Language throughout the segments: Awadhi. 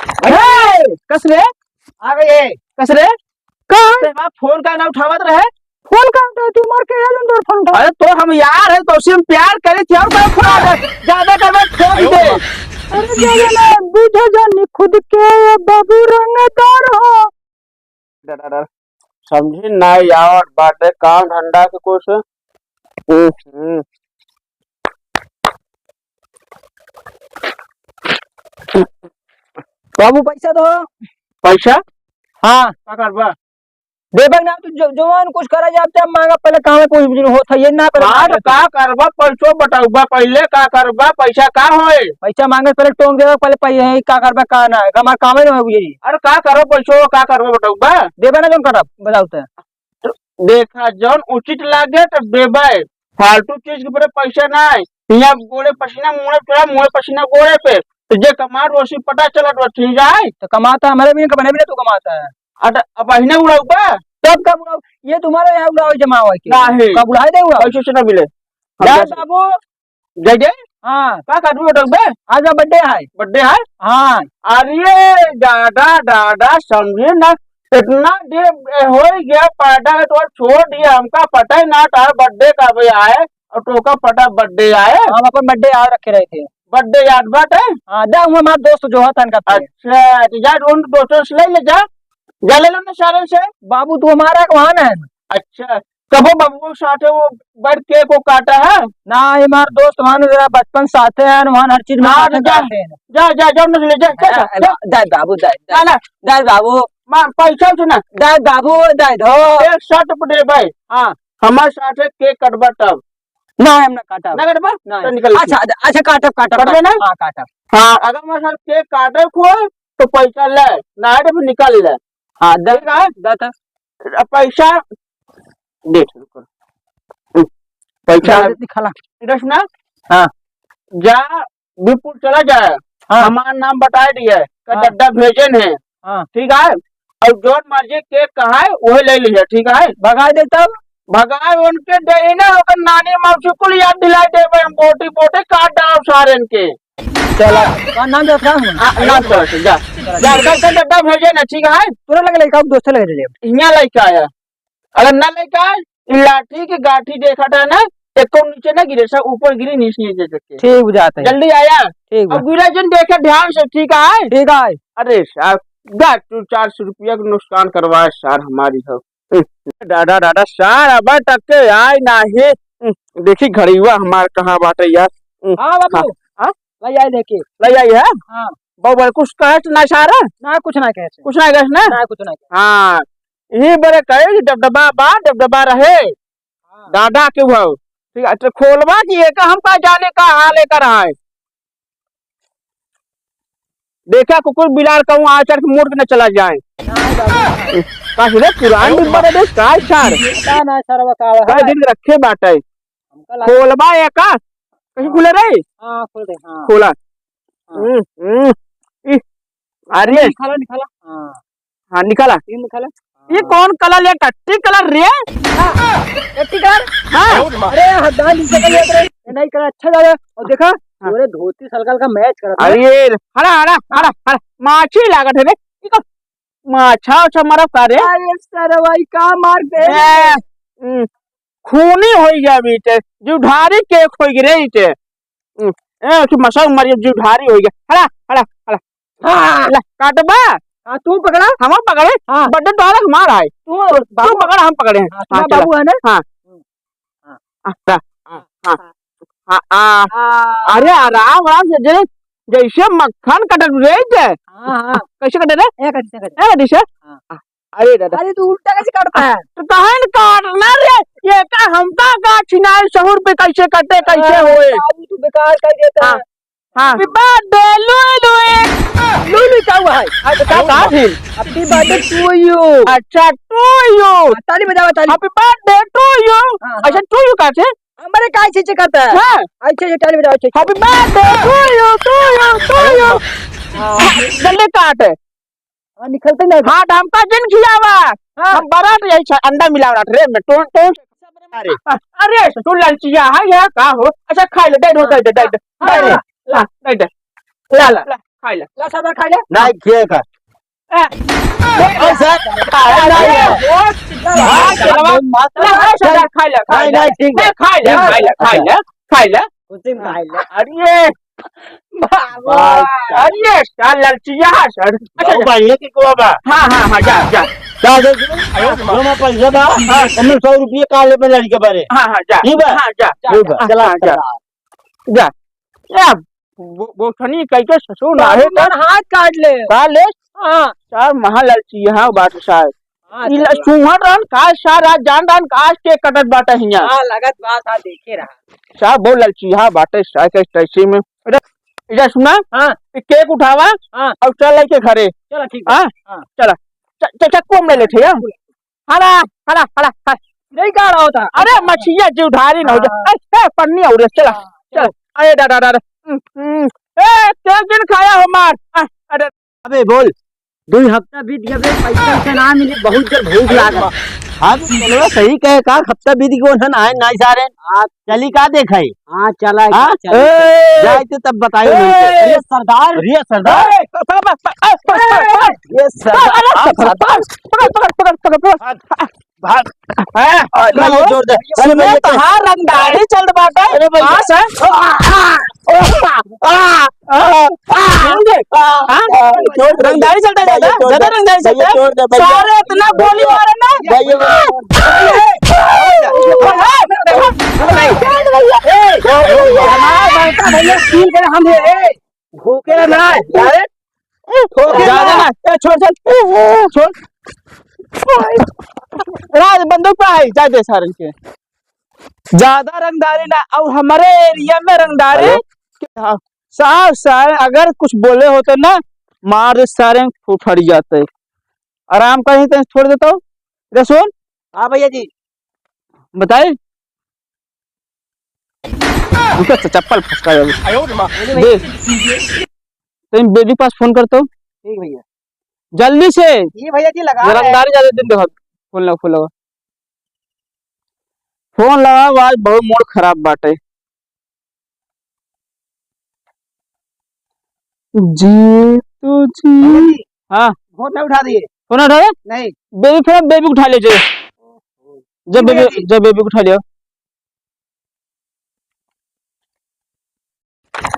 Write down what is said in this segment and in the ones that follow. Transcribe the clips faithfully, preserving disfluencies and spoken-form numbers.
ए, कस रे? आ गए। कस रे? का? ते बाप फोन का ना उठावत रहे? फोन का उठावत? तुम्हार के यार नंबर फोन उठा। अरे तो हम यार है, तो उसे हम प्यार करे थे और कोई फोन आ जाए। ज्यादा कर मैं ठोक दे। अरे ज्यादा ना बूझो जानी खुद के, ये बाबू रंगदार हो। डर, डर, डर। समझी ना यार, बाटे काम धंधा के कुछ। हम्म, हम्म। बाबू, पैसा दो। पैसा? हाँ। का करबा? देबे ना, तू जो, जवान कुछ करा जाब, चाहे मांगा, पहले काम में कुछ भी होत है, ये ना करे। हाँ, तो का करबा? पैसो बटौबा पहले, का करबा? पैसा का होए? पैसा मांगे, पहले टोंक देबे, पहले पै-, ये का करबा, का ना, हमार काम ही ना हो ये। अरे, का करबा पैसो, का करबा बटौबा? देबे ना, जौन करब, बताओ तो। तो देखा, जौन उचित लागे तो देबे, फालतू चीज के ऊपर पैसा ना है। हियाँ गोड़े पसीना मुड़े, तोरा मुड़े पसीना गोड़े पे, तो जे कमात वसी पता चलत बा, ठीक है? तो कमाता हमारे भी नहीं, कमाने भी नहीं, तू कमाता है। अरे, अब अहिने उड़ाऊ बा? तब कब उड़ाऊ? ये तुम्हारे यहाँ उड़ाऊ जमा हुआ है क्या? नहीं। कब उड़ाए दे उड़ाऊ? पैसे से ना मिले। हम जा जा से बाबू। जय जय। हाँ। का करबू बेटा बे? आज मेरा birthday है। Birthday है? हाँ। अरे दादा, दादा, समझे ना, इतना देर हो गया पैदा है तो छोड़ दिया, हमका पता ही ना था birthday का भी आए और तो का पता birthday आए। हम अपन birthday याद रखे रहे थे। Birthday याद बात है? हाँ, जा, हुआ हमारा दोस्त जो है तनका पे। अच्छा, तो जा, उन दोस्तों से ले ले जा, जा ले लो ना सारे से। बाबू, तू हमारा कौन है? अच्छा, कबो बबुओ साथे वो बैठ के को काटा है? ना, ये हमार दोस्त, वहाँ मेरा बचपन साथे हैं, वहाँ हर चीज में हाँ, साथे तो जा, जाते हैं। जा, जा, जा, उनमें से ले, जा, जा, जा, हाँ, जा। जा बाबू, जा, जा, ना, ना। जा बाबू। माँ, पैसा उसे ना। जा बाबू, जा दो। एक शर्त पर दे भाई। हाँ। हमारे साथे केक कटबा तब। ना, हम ना काटब। ना कटबा? ना। तो निकल। अच्छा, अच्छा, काटब, काटब, कटबे काटब। ना? हाँ, काटब। हाँ, अगर हमारे साथ केक काटे को, तो पैसा ले, ना आए तो फिर निकल ले। हाँ, दे, ठीक है? दे तो। अब पैसा दे, रुको। पैसा दे, दिखा ला। दस ना? हाँ। जा, बिल्कुल चला जाए। हाँ। हमार नाम बताए दिए, का हाँ। डड्डा भेजन है। हाँ। ठीक है? और जौन मर्जी केक कहाए, वही ले लीजिए, ठीक है? भगाए दे तब? भगाए उनके दे ही ना, ओकर नानी मौसी कुल याद दिलाए देबे हम, बोटी बोटी काट डालब सारेन के। चला, का नाम दे रहा हूँ? हाँ, नाम तो है, जा। जा, कल का डड्डा भेजे ना, ठीक है? तोरा लगे लइका, दोस्त लगे ले। हियाँ लइका आया। अगर ना लइका आए, ई लाठी के गाठी देखा था ना, एको नीचे ना गिरे, सब ऊपर गिरी, नीचे नीचे तक के। ठीक बुझाता है। जल्दी आया। ठीक बा। अब गिरा जन देखे ध्यान से, ठीक है? ठीक है। अरे सार, जा तू चार सौ रुपया के नुकसान करवाए सार हमारी हो। दादा, दादा, सार अब तक के आए नाही। देखी घड़ीवा हमार कहाँ बाटे यार। हाँ बाबू। हाँ? हाँ? ले आए लेके। ले आई है? हाँ। बाबू, कुछ कहे तो ना सार? ना, कुछ ना कहे। कुछ ना कहे ना? ना, कुछ ना कहे। हाँ। यही बरे कहे कि डबडबा बा, डबडबा रहे। हाँ। दादा के भाव। ठीक है, तो खोलबा कि एका हम का जाने का हाल एकर है। देखा कुकुर बिलार कहूँ आ चढ़ के मोड़ के न चला जाए। नहीं बाबू। का रे पुरान डिब्बा रे, का सार? पता ना सरवा का है। कई दिन रखे बाटे। हमका लगा खोलबा एका? कहीं हाँ। खुले रे? हाँ, खोल दे, हाँ। खोला। हाँ। हम्म, हम्म। ई, अरे। निकाला, निकाला। हाँ। हाँ, निकाला। तीन निकाला। ये हाँ। कौन colour ले? टट्टी colour रे? हाँ, टट्टी colour? हाँ। अरे, हटा, नीचे का ले रे। ये नहीं colour अच्छा लगा। और देखा, हाँ। पूरे धोती सलगल का match करत है। अरे, हरा, हरा, हरा, हरा। माछी लागत है रे। ई कौन माछा, अच्छा मरब का रे? अरे, सरवा, ई का मार दे? ए, हम्म। खूनी होइ गया अभी ते, जुठारी केक होइ गया रे ते। हम्म, ए, तू मसा मर गया, जुठारी होइ गया। हला, हला, हला। हाँ। ले, काटबा? हाँ, तू पकड़ा। हम पकड़े? हाँ। Birthday तो हमारा है। तू तू बाबू। पकड़, हम पकड़े हैं। हाँ, हाँ, तुम्हारा चला। बाबू है ना? हाँ। हाँ। हाँ, हाँ, हाँ, हाँ। हाँ, आ। हाँ। अरे, आराम, आराम से दे। जैसे मक्खन कटत रे ते। हाँ, हाँ। कैसे कटे रे? ए, कैसे कटे? ए, कैसे? हाँ। अरे दादा। अरे तू उल्टा कैसे काटता है? तो काहे न काटना रे? ये का हमका का छिनाइल सहूर पे कैसे कटे, कैसे अरे होए? बाबू, तू बेकार कर देता हाँ, है। हाँ। Happy birthday, लुई लुई। लुई लुई का हुआ है? हाँ, तो का कहा फिर? Happy birthday to you। अच्छा, to you। हाँ, ताली बजाओ, ताली। Happy birthday to you। हाँ, हाँ। अच्छा, to you का थे? हमारे का ऐसे ऐसे करता है? हाँ। ऐसे ऐसे ताली बजाओ, ऐसे ऐसे। Happy birthday to you, to you, to you। हाँ। जल्दी काट। हाँ, निकलते नहीं। हाँ, तो हमका जिन खियावा। हाँ। हम बरात यही छ-, अंडा मिलावट रे में, टोन, टोन। अरे। अरे, तू ललचिया है या का हो? अच्छा, खा ले, दे दो, दे दे, दे दे। हाँ, दे दे। हाँ। ला, दे दे। ला, ला, ला। खाइ ले। ला सरदार, खाइ ले। नहीं, खिए का। ए, ए, सर, अरे, नहीं, नहीं, नहीं। ओ, चला, हाँ, चला, चला, चला, चला, खाइ ले, खाइ नहीं, ले। नहीं, ठीक है। ए, खाइ ले, ठीक है। खाइ ले, खाइ ले, अच्छा। खाइ ले। उसी में खाइ ले। अरे, बाबा, भाई साहब। अरे, क्या ललचिया है, सर। अच्छा, बहुत जा। बढ़िया की कोआ बा। हाँ, हाँ, हाँ, जा, जा। जा, जा, जा। जो मैं पैसा बा, हाँ। हमें सौ रुपये का ले में लड़के बारे। हाँ, हाँ, जा। ठीक बा? हाँ, जा। ठीक बा। हाँ, चला, हाँ, जा। चला। जा। ए, गो-, गोठनी कइके ससुर ना है, मन हाथ काट ले। का ले? हाँ। सार महालक्ष्मी, हाँ, बात सार। हाँ, ई ल-, चलो। सुहर रहन का सार, आज जान रहन का आज केक कटत बाटे हियाँ। हाँ, लगत बात, हाँ, देखे रहा। सार बहुत ललचिया बाटे सार के तैसे में। अरे, इधर सुना? हाँ। ई केक उठावा हाँ। और चल लेके घरे। चलो, ठीक है। हाँ? हाँ। चला। च-, च-, चक्कू हम ले लेते हैं। हला, हला, हला, हला। नहीं कह रहा होता। अरे, मछिया जीव धारी न हो जा। हाँ। ए, ए, पन्नी और चला, हाँ, चला। चला। अरे, डा, डा, डा, डा। हम्म, हम्म। ए, तेल दिन खाया हो मार। आ, अरे। अबे, बोल। दुई हफ्ता बीत गया बे, पैसा वैसा ना मिले, बहुत जोर भूख लागल। हाँ, तो चलो, सही कहे का, हफ्ता बीत गया, उन्हें ना, ना सारे। हाँ, चली का देखाई? हाँ, चला, हाँ? चला। ए! जाए तो तब बताइए ए! उनके। अरे सरदार। अरे सरदार। ए! पकड़, पकड़, पकड़, पकड़, पकड़, पकड़। ये सरदार, अरे, आप पकड़, सरदार। पकड़, पकड़, पकड़, पकड़, पकड़। भाग, भाग। हाँ, अरे, हाँ, भाई, जोर दे। अरे, सुने भाई, तो हाँ, रंगदारी चल बाटे। अरे, भाई। हाँ, सर। आ, आ, आ, आ, आ, समझे? हाँ? हाँ, जोर दे। रंगदारी चलता भाई, ज्यादा, जोर ज्यादा दे। रंगदारी भाई, चलता है। जोर दे, भाई। सारे इतना गोली मारे ना। भाई, ये हमारा बड़का भैया सील करे हम है, ए। भूखे ना, अरे। ठोके ज्यादा ना। ना। ए, छोड़, छोड़। छोड़। राज बंदूक पे है, जा दे सारन के। ज्यादा रंगदारी ना, और हमारे एरिया में रंगदारी हेलो? के, हाँ, साहब, साहब, अगर कुछ बोले होते ना, मार दे सारे, फु-, फट जाते। आराम कहीं तो छोड़ देता हूँ। रे सुन। हाँ भैया जी। बताई? उनका च-, चप्पल फंसका जावे। आयो रे माँ। दे। तेरे बेबी पास फोन कर तो। ठीक भैया। जल्दी से। ये भैया जी लगा रहे हैं। रंगदारी ज्यादा दिन देखो। फोन लगा, फोन लगा। फोन लगा, आज बहुत मूड खराब बाटे। जी तो जी। भैया जी, हाँ। फोन नहीं उठा रही है। फोन उठा रहे? नहीं। बेबी फोन, बेबी उठा ले जे। जब बेबी, बेबी। जब बेबी उठा लिया।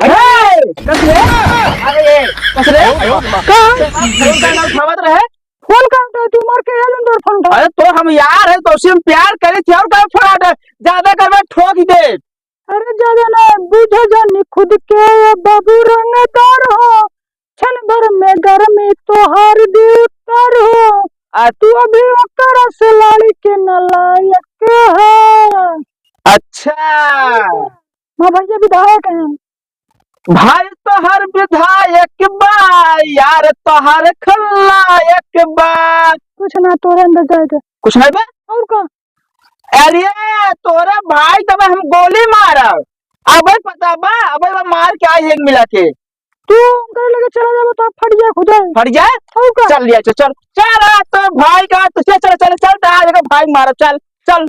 अरे! कस रे? अरे! कस रे? का? फोन का ना उठावत रहे? फोन का उठावत, तू मर के आयल तोर फोन उठा। अरे तो हम यार है, तो उसी में प्यार करे थे और का फोन उठा? ज्यादा करबे ठोक दे। अरे ज्यादा ना बूझ जानी खुद के, ये बाबू रंगदार हो, क्षण भर में गर्मी तोहार भी उतार हो। आ तू अभी ओकरा से लड़ के नालायक हो। अच्छा। हाँ भैया विधायक हैं। भाई तोहर विधायक बा, यार तोहर खलनायक बा। कुछ ना, तोरे अंदर जाए दे। कुछ नहीं बे? और का? अरे, तोरा भाई तब हम गोली मारब। अबे पता बा, अबे बा मार के आई एक मिला के। तू उनकर लगे चला जाबे तो फट जाए खुदे। फट जाए? और का? चल लिया, चल, चल। चल, आज तो भाई का, तो चल, चल, चल, चल, तो आज एकर भाई मारब, चल, चल।